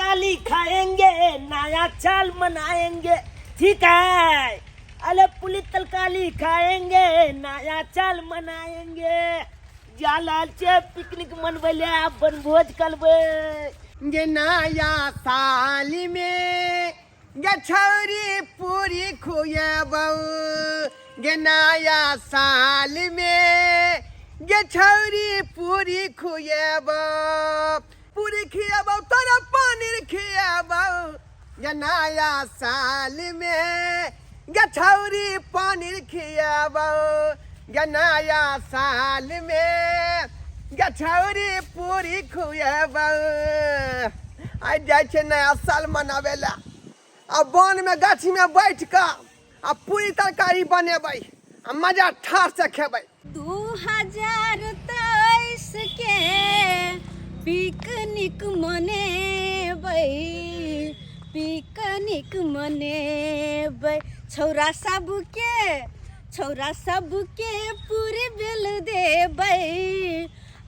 तलकाली खाएंगे, नया साल मनाएंगे। ठीक है, अरे पुली तलकाली खाएंगे, नया साल मनाएंगे। जा लाल छे पिकनिक मनबै ले, आब बनभोज करबै। गे नया साल में गे छौरी पूरी खुएबौ, गे नया साल में गे छौरी पूरी खुएबौ, पूरी खिएबौ तोरा पनीर खिएबौ, गे नया साल में गे छौरी पनीर खिएबौ, गे नया साल में गे छौरी पूरी खुएबौ। आइ जाइ छै नया साल मनाबै लए आ वन में गाछी में बैठ कऽ आ पूरी तरकारी बनेबै आ मजा ठार से खेबै। 2023 के पिकनिक मनेबै, पिकनिक मनेबै, छौरा सबके, छौरा सबके पूरी बेल देबै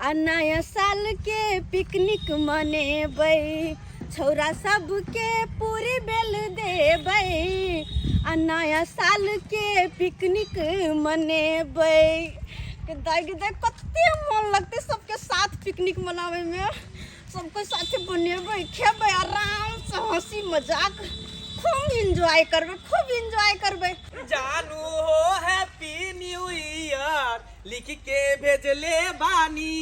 आ नया साल के पिकनिक मनेबै, छौरा सबके पूरी बेल देबै आ नया साल के पिकनिक मनेबै। दाइ गे दाइ, कते मन लगतै सबके साथ पिकनिक मनाबै में। सबके साथे बनेबै, खेबै, आराम से हंसी मजाक खूब एंजॉय करबै, खूब एंजॉय करबै। जानू हो हैप्पी न्यू ईयर लिख के भेजले बानी,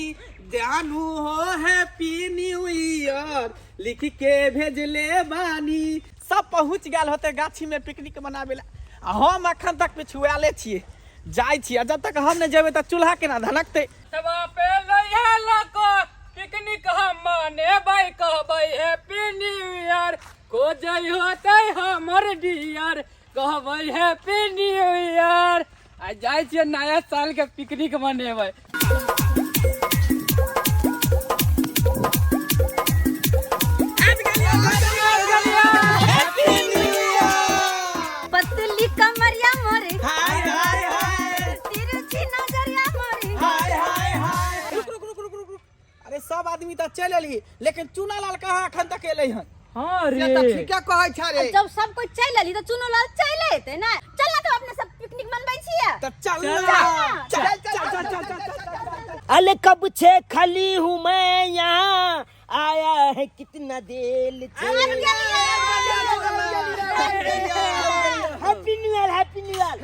जानू हो हैप्पी न्यू ईयर लिख के भेजले बानी। सब पहुँच गेल होते गाछी में पिकनिक मनाबे ला, आ हम अखन तक पिछुआले छियै। जाइ छी, आ जब तक हम नहि जेबै तऽ चूल्हा केना धनकतै? सबा पे लइहे लको पिकनिक हम मनेबै, कहबै हैप्पी न्यू ईयर, खोजै होतै हमर डियर, कहबै हैप्पी न्यू ईयर। आ जाइ छियै नया साल के पिकनिक मनेबै। पतली कमरिया मोरे, हाय हाय हाय, तिरछी नजरिया मोरे, हाय हाय हाय। रुक रुक रुक रुक रुक रुक, अरे सब आदमी तऽ चलि एलही, लेकिन चूना लाल कहाँ अखन तक एलै हन? हाँ से तऽ रे, ठीके कहै छ रे। जब सब कोई चलि एली तऽ चुनो लाल चलि एतै ने। चल ना, तो अपने सब पिकनिक मनबै छियै। तऽ चल चल। ना। चल चल चल चल चल चल चल। अरे कब छे खली हूँ मैं यहाँ आया है कितना दिल से। Happy new year, happy new year.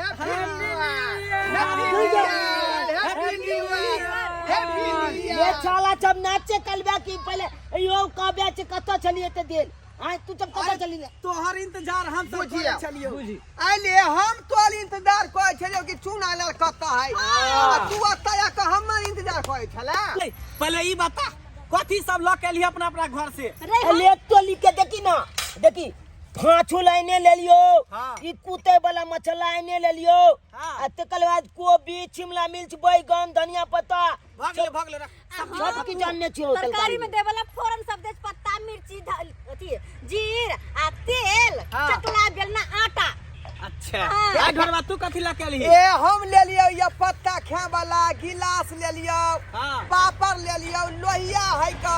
ये साला सब नाचे कलबा की पहले यो कहबे छै कतऽ छलियै ते देल आय तू सब कतऽ छली? तोहर इंतजार हम सब बुझिया। करै छलियौ। अले हम तोहर इंतजार करै छलियौ कि चूना लाल कतऽ है, आ तू ओतऽ आ कऽ हमर इंतजार करै छला। ले, पहले ई बता कथी सब लऽ के एलही अपना अपना घर से? रे हम अले तो लिख के देखी ना, देखी फाँछू लाइने ले लियो, ई कुते वाला मछला आइने ले लियो, आ तकर बाद कोबी, शिमला मिर्च, बैगन, धनिया पत्ता। भऽ गेलै, भऽ गेलै, रख। सब किछु आनने छियौ। तरकारी में देवला फोरन सब दे, पत्ता, मिर्ची, अथी जीर आ तेल, चकला बेलना, आटा। अच्छा। हाँ। आ घरवा तू कथी लऽ के एलही? ए हम ले लियौ ये पत्ता खाए वाला गिलास ले लियौ, पापड़ ले लियौ, लोहिया है का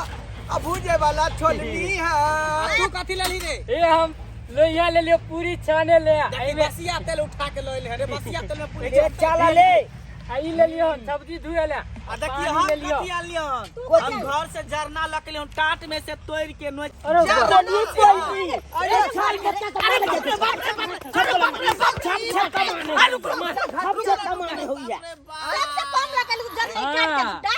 आ भूजे वाला छोलनी है। आ तू कथी लेलही रे? ए हम लोहिया ले लियो पूरी छाने ले। देखी एहिमे बसिया तेल उठा के लऽ एलै रे, बसिया तेल में पूरी। ए चला ले। आ ई ले लियो सब्जी धुए ले। आ देखी पानी हम ले लियो। कथी आनलियै हन? कथी? हम घर से जरना लऽ के एलियै हन, टाट में से तोड़ि के नोचि। अरे बाप। बोली बोली, अरे छाल कत्ता कमाने अरे बाप रे बाप रे बाप रे बाप, छप छप कमाने, छप छप कमाने होइया। सबसे कम लगल जरने काट के दूटा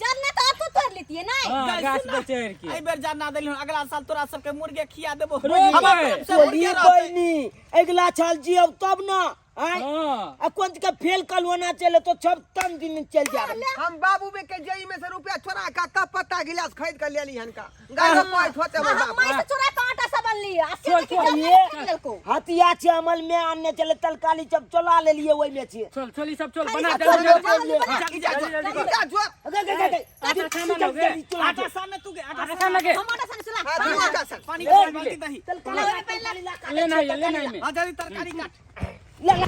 जरने तो तू तोड़ लेती है ना। हाँ, गाछ पे चढ़ के। एहि बेर जरना देलियै हन, अगला साल तोरा सबके मुर्गे खिया देबो। रे हमरा भाई। तरफ से बोली मुर्गे रहतै। बहिनी, अगला साल जियब तब ना आय। हाँ। आ कोन के फेल कलवना चले तो सब तन दिन चल जाबे। हम बाबू बे के जेई में से रुपया चोरा का कप पत्ता गिलास खरीद के ले ली हनका गाय के पैठ होते हमर हम बाप। माई से चोरा के आटा सब अनली आ से चल, देखी चल, जरने ये काट लेलको। हथिया छै अमल में आनने चले तलकाली जब चला लेलिए ओहि में छै। चल चल ई सब चल बना चल, जल्दी चल, जल्दी। चल, बना। जा, जा, जल्दी, जल्दी। जा जो। गे गे गे गे, आटा छाना जल्दी, लोगे। जल्दी चला आटा साने तू गे, आटा आटा छान लगे। हम आटा साने चला। हां तू आटा सान। पानी ए, के बाल्टी दही। तलकाली तलकाली ला का लेना है, लेना है में। हां जल्दी तरकारी काट। ला ला।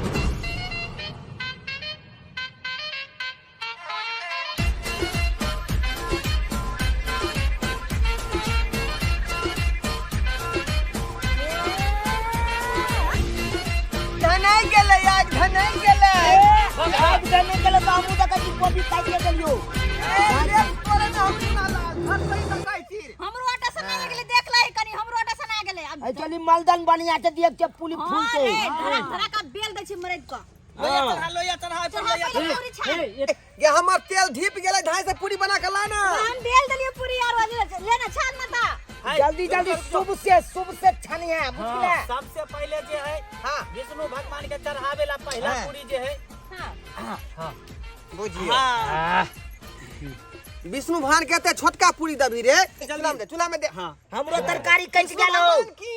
कोबी काटिए देलियो। तोरे ना हम ना लाल हर सही तो कहै छी। हमरो आटा सना गेलै, देख लै कनी, हमरो आटा सना गेलै अब। ए चली मलदन बनिया के दिए के पुली फूल हां से। रे, धरा धरा का बेल दै छी मरद का। लोहिया चढ़ा, लोहिया चढ़ा, चढ़ा लोहिया। पहिले पूरी छान। गे हमर तेल धीप गेलै, ढाई से पूरी बना के ला ना। हम बेल देलिए पूरी यार, ले ना छान ना ता। जल्दी जल्दी, शुभ से शुभ से छानिया, बुझला? सबसे पहले जे है, हाँ, विष्णु भगवान के चढ़ावे ला पहला पूरी जे है। हां। बुझियो। हाँ। विष्णु भगवान कहते छोटका पूरी दबी रे, चूल्हा में दे, चूल्हा में दे। हाँ। हमरो तरकारी कच गेलो। भगवान की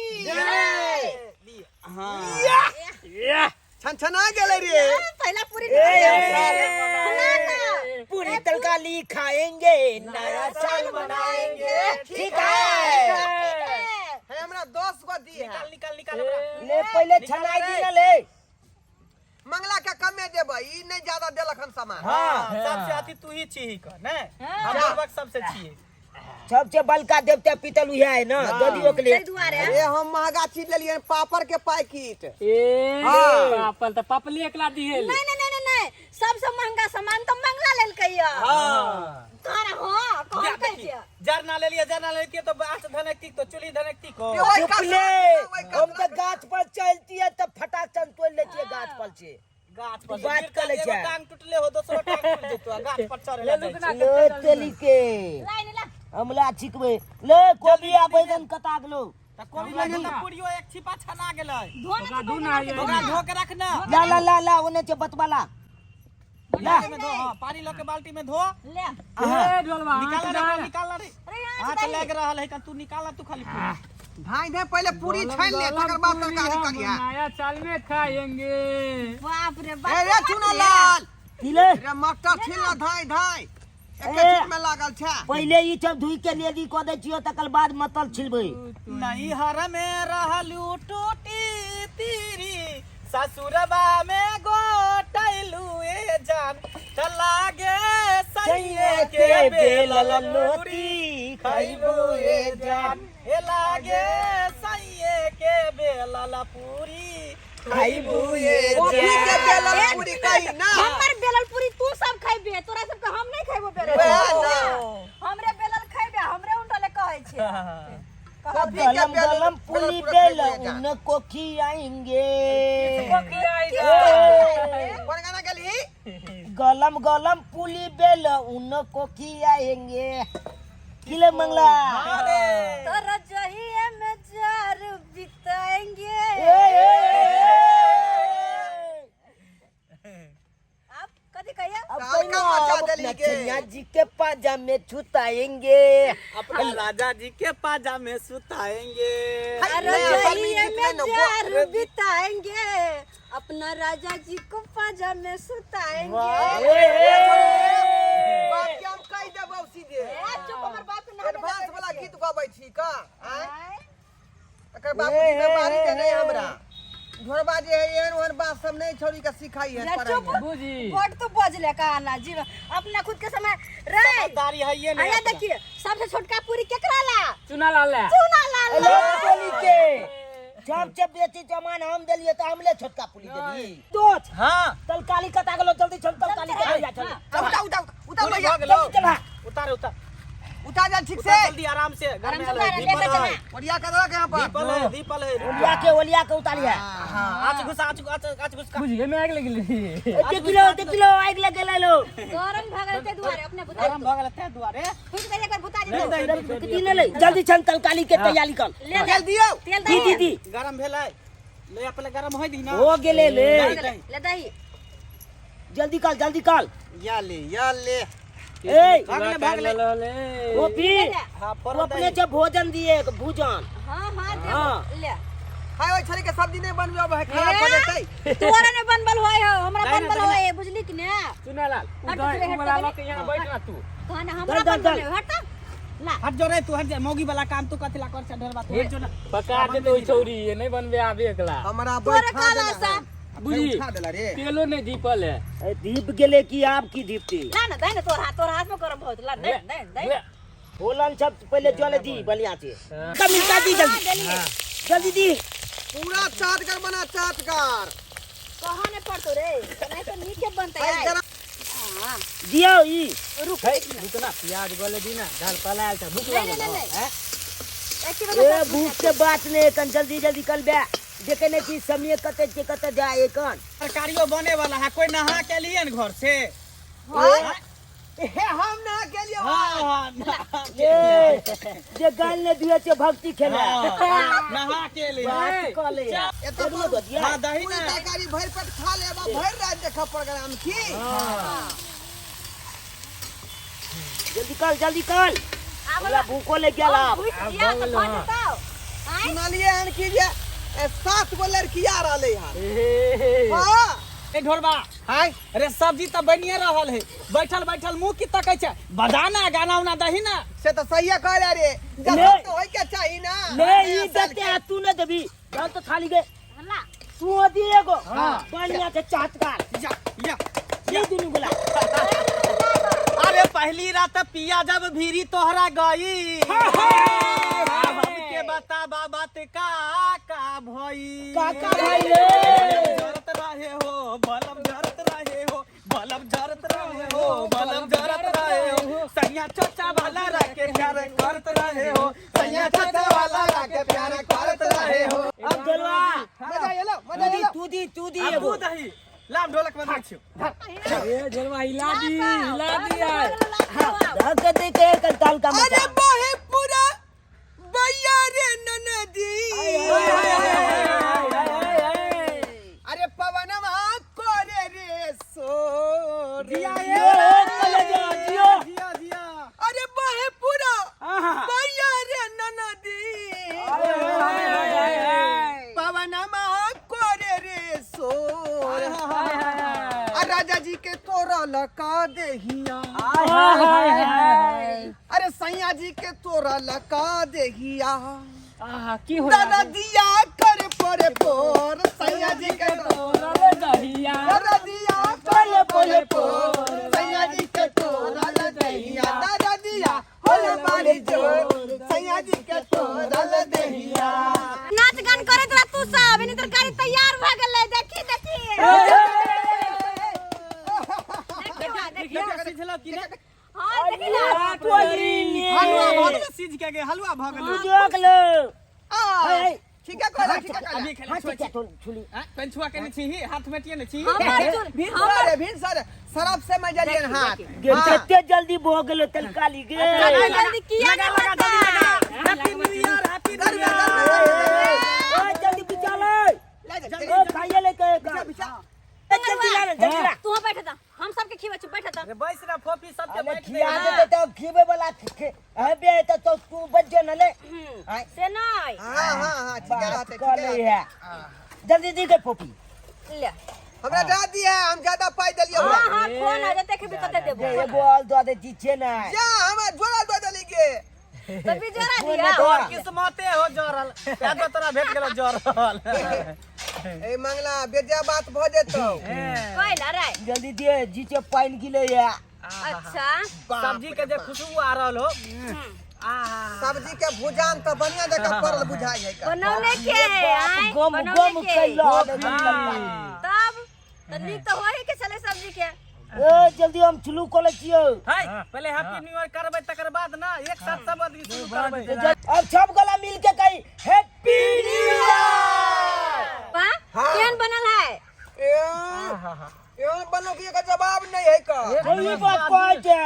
हाँ। छन छना गेलै रे। पहला पूरी ए, ना ना। पूरी तरकारी खाएंगे, नया साल मनाएंगे, ठीक है? हे हमरा 10 गो दी है। निकाल निकाल निकाल हमरा। ले पहले छनाई दी ना ले। मंगला के कमे देबै, ई नहीं ज्यादा देलक हन सामान। हाँ। सबसे अति तू ही छी का नहीं, हम लोग सबसे छिए। सबसे बलका देवता पीतल उहे है ना, ददियो के लिए। ताहि दुआरे अरे हम महंगा चीज लेलियै, पापड़ के पैकेट। ए हाँ। पापल त पापले एकला दिए। नहीं नहीं नहीं नहीं, सबसे महंगा सामान तो मंगला लेलकै या। हाँ। तोरा हां कौन कहै छै? जरना ले लिया, जरना ले लिया तो आँच धनकती तो चूल्ही धनकती को। ये ओहि चुप कसरा- ले। ओहि हम कसरा- तो गाछ पर चलती है तब फटाक से तोड़ लेती है गाछ पर से। गाछ पर बात गिर कर ले एगो छै। टांग टूटले हो, दोसरो टांग टूट जेतो, आ गाछ पर चढ़े ला जाइ छै। ले तेली के लाइन ला। हमला छिकबे ले कोबी आ बैगन कटा गेलो। त कोबी बैगन त पूरियो एक छिपा छना गेलै। धो ना। धो ना ये। ओकरा धो के रख ना। ला ला ला ला, ओने छै बतवाला ला। बाल्टी में धो, हां, पानी ल के बाल्टी में धो। ले। ए ढोलवा। निकाल रे, निकाल रे। अरे यहाँ हाथ लग रहल है का? तू निकाल, तू खाली पूरी। धाई धाई पहले पूरी छानि ले, तकर बाद तरकारी करिहा। नया साल में खाएंगे। बाप रे बाप। ए रे चुनालाल। की ले? रे मटर छील ला, धाई धाई एके ए। चीज में लागल छै। पहिले ई सब धोई के लेदी क दै छियो, तकर बाद मतल छिलबै। नैहर में रहलू टूटी तीरी, ससुरबा में गोटैलू ए जान, त लागे सैये के बेलल लोटी खैबू ए जान, ए लागे सैये के बेलल पूरी खैबू ए कॉफी जान। के बेलल पूरी कही ना। हमर बेलल पूरी तू सब खैबे, तोरा सब के हम नहीं खैबो बेलल। वएह ना। हमरे बेलल खैबे, हमरे उंडले कहै छै। कॉफी के गलम बेलल गलम पुली पूरा बेल खैबू ए जान। उनको खियाएंगे। कोन गाना गेलही? गलम गलम पुली बेल उनको खियाएंगे, किले मंगला। अरे तोरा जहिए में जार बिताएंगे। ए, ए, ए। आप कथी कहिए? अब काल का कहिना, मचा अब देली अपना के। छैया जी के पाजा में छुताएंगे। अपना राजा जी के पाजा में सुताएंगे। हाय, अरे नया साल में जहिए गीत में नहीं न, जार बिताएंगे, अपना राजा जी को पाजा में सुताएंगे। ए, ए, बाप के हम कहि देबौ सीधे। ए, चुप, हमर बाप के नाम एडवांस वाला गीत गबै छी का आँय? आँय? एकर बाबूजी बेमारी के नहीं, हमरा ढोरबा जे है एहन ओहन बात सब नहीं छोड़ी के सिखाई है जा पढ़ाई चुप। है। बुझी। बड़ तू बजले का ना जीव अपना खुद के समय रे। समझदारी है ये नहीं आया अपना। देखिए, सबसे छोटका पूरी केकरा ला? चुना लाल ले। चूना लाल लो ला। टोली के जब जब बेची जमान हम देलिए तो हमले छोटका पुली देली दोस्त। हाँ। तलकाली कटा गेलो, जल्दी चल, तलकाली कटा चल। उठा उठा उठा पूरी भैया। भऽ गेलौ। जल्दी चला। उतार उतार। उठा जा ठीक उतार से। जल्दी, आराम से घर आराम में से आयल है, उतार, दीपल लेके है। चला। ओरिया कर दो यहाँ पर। दीपल है, दीपल है। ओलिया के, ओलिया के उतारिया। हाँ, आँच घुसा, आँच आँच आँच घुसा। बुझी में आग लग गेली। देख लो, देख लो, आग लग गेलै लो। गरम भऽ गेल ताहि दुआरे अपने बुता गरम भऽ गेल ताहि दुआरे। फुटि गेल, एक बार बुता जेतौ। दी ने ले, जल्दी छन तलकाली के तैयारी कर। ले ले। तेल दियौ। तेल दी। दही। दी दी। गरम भेलै, ले पहिले गरम होइ दी ना। हो गेलै ले। ले दही। जल्दी कर, जल्दी कर। या ले, या ले। ए। भाग ले, भाग ले। ले। गोपी। हाँ। वो फोरन अपने दही। से भोजन दिए भोजन। हाँ हाँ। हाँ। देबो ले। हाय, ओइ छड़ी के सब्जी नहीं बनबे अब है, खराब हो जेतै। तोरा ने बनबल होय हो, हमरा नहीं, बनबल नहीं, होय, बुझली कि ने? चुना लाल। हट उधर तू, हट वाला तू। लके यहाँ बैठ ना तू। कहना हमरा दल, दल, बनबल दल। होय, हट त ला। हट जो रे तू, हट जा, मौगी वाला काम तू कथी ला कर छ ढेरबा, तू हट जो ना। पका दे तो छौरी ये नहीं बनबे आबे एकला। हमरा तोरे बैठा काला देला सा। है। बुझी। उठा देला रे। तेलो नहीं दीपल है। ए, दीप गेले कि आब की दीपती? ला ना, दे ना, तोर हाथ, तोर हाथ में गरम बहुत ला, दे दे दे। ले। बोलन सब पहले जले दी बलिया से कम मिलता दी, जल्दी जल्दी दी। पूरा चाटकर बना, चाटकर। कहाँ ने पड़तो रे, नहीं तो नीचे बनते हाय, आय। गरम। हाँ दियो ई। रुक, हे, एक मिनट। रुक ना, प्याज गले दी ना, दाल पलायल छ, भूख नहीं, लागल नहीं, हो, नहीं। हैं? एके बेर ए बता। भूख के बात नहीं कन, जल्दी जल्दी कल बे देखे नहीं कि समय कते जे कते जाए कन। तरकारियो बने वाला है, कोई नहा के लिए न घर से? हाँ? हे हम ना के लिए। हाँ, हाँ, नहा के ए जे गाल ने दिया छे भक्ति खेला। हाँ, नहा के लिए। बात क ले। एतऽ बोलो तो दिया। हाँ, दही पूरी ना। तरकारी भरि पेट खा लेब आ भरि राति देखब प्रोग्राम की। जल्दी कर जल्दी कर, आब हमरा भूखो ले गेल आब। भूख दिया तऽ भऽ जेतौ। आँय? सुनलियै हन कि जे 7 गो लड़किया रहलै हन। हाँ। ए ढोरबा, हाय। अरे सब्जी तऽ बनिए रहल है, बैठल बैठल मुंह की तकै छै? बजाना गाना उना दही ना। से तऽ सहिए कहले रे, जब नहीं। तो होय के चाही ना। ले नया ई साल देते के। आ तू न देबी जान तो थाली के। हल्ला। तू दी एगो। हाँ। बढ़िया से चाटकार। या या ये दुनू गोला। अरे पहली रात पिया जब भीरी तोहरा गई, हमके बता बात का का भई? का का भई रे? जरत रहे हो बलम, जरत रहे हो बलम, जरत रहे हो बलम, जरत रहे हो। सैया चचा वाला रखे प्यार करत रहे हो, सैया चचा वाला रखे प्यार करत रहे हो। अब ढोलवा। मजा एलो, मजा तू दी एलो। तू दी तू दी अब एगो। तू दही लाम ढोलक बजाय छियो। ए ढोलवा, हिला दी, हिला दी यार। धक दे के एक ताल का अरे मचा। बहे पूरा बैया रे ननदी। अरे पवनवा करे रे सोर। जिया जियो, कलेजा, जियो। जिया जिया। अरे बहे पूरा आहा। बैया रे ननदी। पवनवा करे रे सोर। आ राजा जी के तोरा लका देहिया। अरे सैया जी के तोरा लका देहिया। आहा, की हो? दादा दिया कर पर पोर, सैया जी के तोरा दहिया। दादा दिया कर पर पोर, सैया जी के तोरा दहिया। दादा दिया होले बारी जोर, सैया जी के तोरा दहिया। नाच गान करैत रह तू सब, एनी तरकारी तैयार भऽ गेलै। देखी देखी देखी। सिझलो की ना? हाँ, देखी ना। हलवा भऽ गेलै, सिझ के गे हलवा भऽ गेलै। देख लो। आ ठीक है कहला, ठीक है कहला। अभी खेला हाथ छुआ के छुली। छी पेन छुआ के नहीं छी, हाथ में टिए नहीं छी। हमर चुल भीन हमर सरे, भीन सरे सरफ से मैं जलियन हाथ। गे हाँ। कते जल्दी भो गेलो तरकारी गे। जल्दी जल्दी किया लगा ना लगा होता? जल्दी लगा। हैप्पी न्यू ईयर, हैप्पी कर न्यू दे, कर ईयर। दे, ए जल्दी बिचा ले। ले जा, ए खाइए ले के बिचा, बिचा। ए, जल्दी ला रे, जल्दी ला। तू बैठ जा, हम सबके खिबै छी, बैठ जा। अरे बैस ना फोफी, सबके अरे बैठ दे। खिया देते तो खिबे वाला अबे तो तो तू बच जो न ले। हम्म, से नहीं। हाँ हाँ हाँ, ठीक है बात रहते, ठीक कर है ले रहते। है। जल्दी दी के पोपी। ले। हमरा दे दिया, हम ज्यादा पाई देलिए हाँ ओकरा। हाँ, फोन आ जते खेबी तते देबो। दे एगो और दऽ दे छी ना। जा हमरा जोड़ा दे देली के। तो भी जोड़ा दिया। तोहर किस्मते हो जरल, एगो तोरा भेट गेलो जरल। ए मंगला, बेजा बात भ जेतौ। कोइला रे। जल्दी दे जीचे, पानि गिले या। अच्छा। सब्जी के जे खुशबू आ रहल हो, आहा। सब्जी के भुजान तऽ बढ़िया जगह पड़ल बुझाइ है का। बनौने के है, आँय? गम बनौने गम के। कैला। तब तऽ नीक तऽ होही के छलै सब्जी के। ए जल्दी हम चुलू कोले छियो। हाय, पहले हैप्पी न्यू ईयर करबै तकर बाद ना एक साथ सब आदमी शुरू करबै। अब सब गला मिल के कही हैप्पी न्यू ईयर। वाह, केहन बनल है? ए एहन बनो कि एकर जवाब नहीं है का। वही बात कहै छै।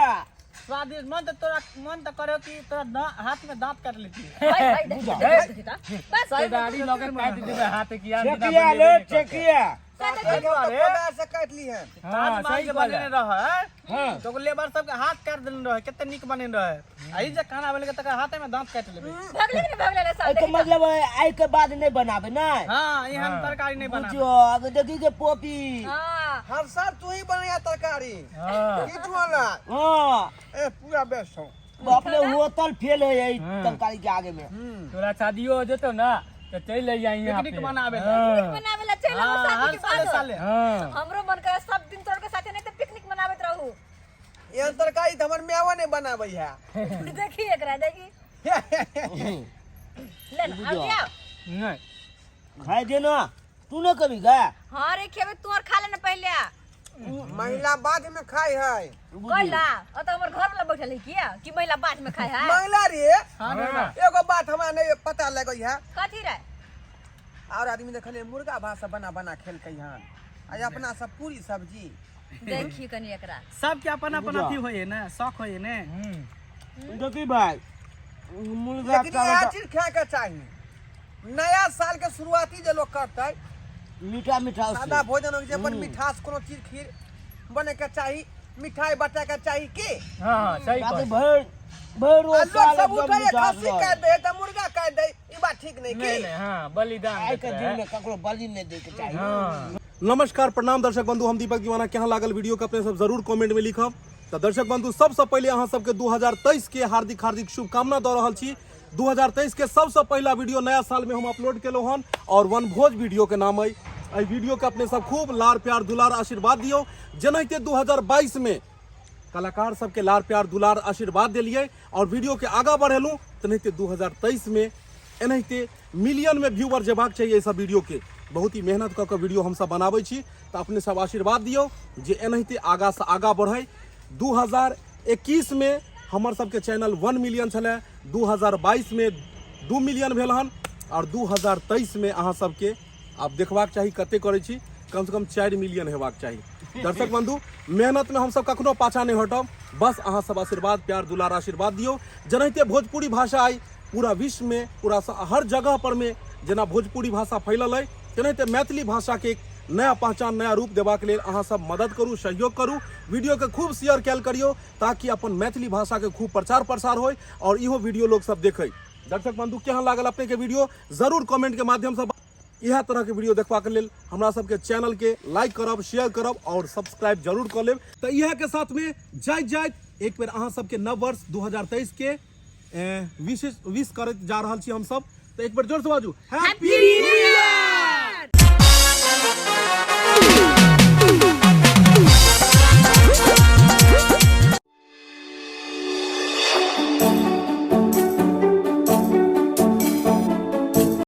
स्वादिष्ट, मन तऽ तोरा मन तऽ करे कि तोरा हाथ में दांत काट लेती। भाई भाई, देखी देखी देखी तऽ। बस। दाढ़ी लगे काट देबै हाथ की आम। ठेकिया ले ठेकिया। कोदार से काट ली हन। हां, ताजमहल सही जे कहले। बनेने रहै हां। तो लेबर सबके हाथ काट देने रहै, कते नीक बनेने रहै। आ ई जे खाना बनेलकै तकर हाथे में दांत काटि लेबै। भगले कि नहि भगले रे सब? एहिके देखी तऽ। मतलब आइ के बाद नहीं बनाबे नहीं? हाँ, एहन तरकारी नहीं बनाबै। बुझियो आगे देखी के पोपी। हाँ। हर साल तू ही बनैया तरकारी। हां। की चुअला? हाँ। ए पूरा बेस्ट हो। अपने होटल फेल है यही तरकारी के आगे में। तोरा शादियो हो जेतो ना तो चल अइहा यहाँ पिकनिक पे। मनाबे ला। हाँ। मनावे ला चलि आबू हाँ, शादी हर के साले बाद। साले। हाँ। हमरो मन करे सब दिन तोर के साथे नहीं तऽ पिकनिक मनाबैत रहू। एहन तरकारी तऽ हमर मायवा नहीं बनाबै है। देखी एकरा, देखी। ले ना, आब दिया। नहीं। खाई दे ना तू ना कभी गा। हाँ रे, खेबे तू और खा लेना पहले। महिला बाद में खाय है। कैला अत हमर घर वाला बैठल है किया कि महिला बाद में खाए है। महिला रे, एगो बात हमरा नहीं पता लगै है। कथी रे? और आदमी देखलिए मुर्गा भात सब बना बना खेलकै हन, आ अपना सब पूरी सब्जी। देखी कनी एकरा। सबके अपन अपन अथी होइए ने, शौक होइए ने। देखी भाई, मुर्गा लेकिन इएह चीज खाए के चाही। नया साल के शुरुआती जे लोग करतै, मीठा मीठा सादा भोजन होइ जे अपन मिठास कोनो चीज खीर बने के चाही, मिठाई बटा के चाही की। हाँ, सही। ताकि भर भर आ वो लोग साल सब एकदम उठै मिठास खस्सी काटि दै तऽ मुर्गा काटि दै, ई बात ठीक नहीं की। हाँ, बलिदान। आइ के दिन में ककरो बलि नहीं दे के चाही। नमस्कार, प्रणाम दर्शक बंधु, हम दीपक दीवाना। केहन लागल वीडियो के अपने सब जरूर कमेंट में लिखब। तऽ दर्शक बंधु, सबसँ पहिले अहाँ सबके 2023 के हार्दिक हार्दिक शुभकामना दऽ रहल छी। 2023 के सबसँ पहिला वीडियो नया साल में हम अपलोड केलहुँ हन और वनभोज वीडियो के नाम अइ। एहि वीडियो के अपने सब खूब लार प्यार दुलार आशीर्वाद दियौ, जेनाहिते 2022 में कलाकार सबके लार प्यार दुलार आशीर्वाद देलियै और वीडियो के आगाँ बढ़ेलहुँ, तेनाहिते 2023 में एनाहिते मिलियन में व्यूवर जेबाक चाहिए। एहि सब वीडियो के बहुत ही मेहनत कऽ कऽ वीडियो हमसब बनाबै छी, तऽ अपने सब आशीर्वाद दियौ जे एनाहिते आगाँसँ आगाँ बढ़ै। 2021 में हमर सबके चैनल 1 मिलियन छलै, 2022 में 2 मिलियन भेल हन और 2023 में अहाँ सबके आब देखबाक चाही कते करै छी, कमसँ कम 4 मिलियन हेबाक चाही। दर्शक बंधु, मेहनतमे हमसब कखनो पाछा नहि हटब, बस अहाँ सब आशीर्वाद प्यार दुलार आशीर्वाद दियौ। जेनाहिते भोजपुरी भाषा आइ पूरा विश्वमे पूरा हर जगह पर में जेना भोजपुरी भाषा फैलल अइ, तेनाहिते मैथिली भाषाके एक नया पहचान नया रूप देबाक लेल अहाँ सब मदद करू, सहयोग करू, वीडियोके खूब शेयर कयल करियौ ताकि अपन मैथिली भाषाके खूब प्रचार प्रसार होय और इहो वीडियो लोग सब देखै। दर्शक बंधु, केहन लागल अपने के वीडियो जरूर कमेंट के माध्यम से। इएह तरह के वीडियो देखबाक लेल हमरा सबके चैनल के लाइक करब, शेयर करब और सब्सक्राइब जरूर कऽ लेब। तऽ इएह के साथ में जाइत जाइत एक बेर अहाँ सबके नव वर्ष 2023 के विशेष विश करैत जा रहल छी हमसब। तऽ एक बेर जोर से बाजू, हैप्पी न्यू ईयर।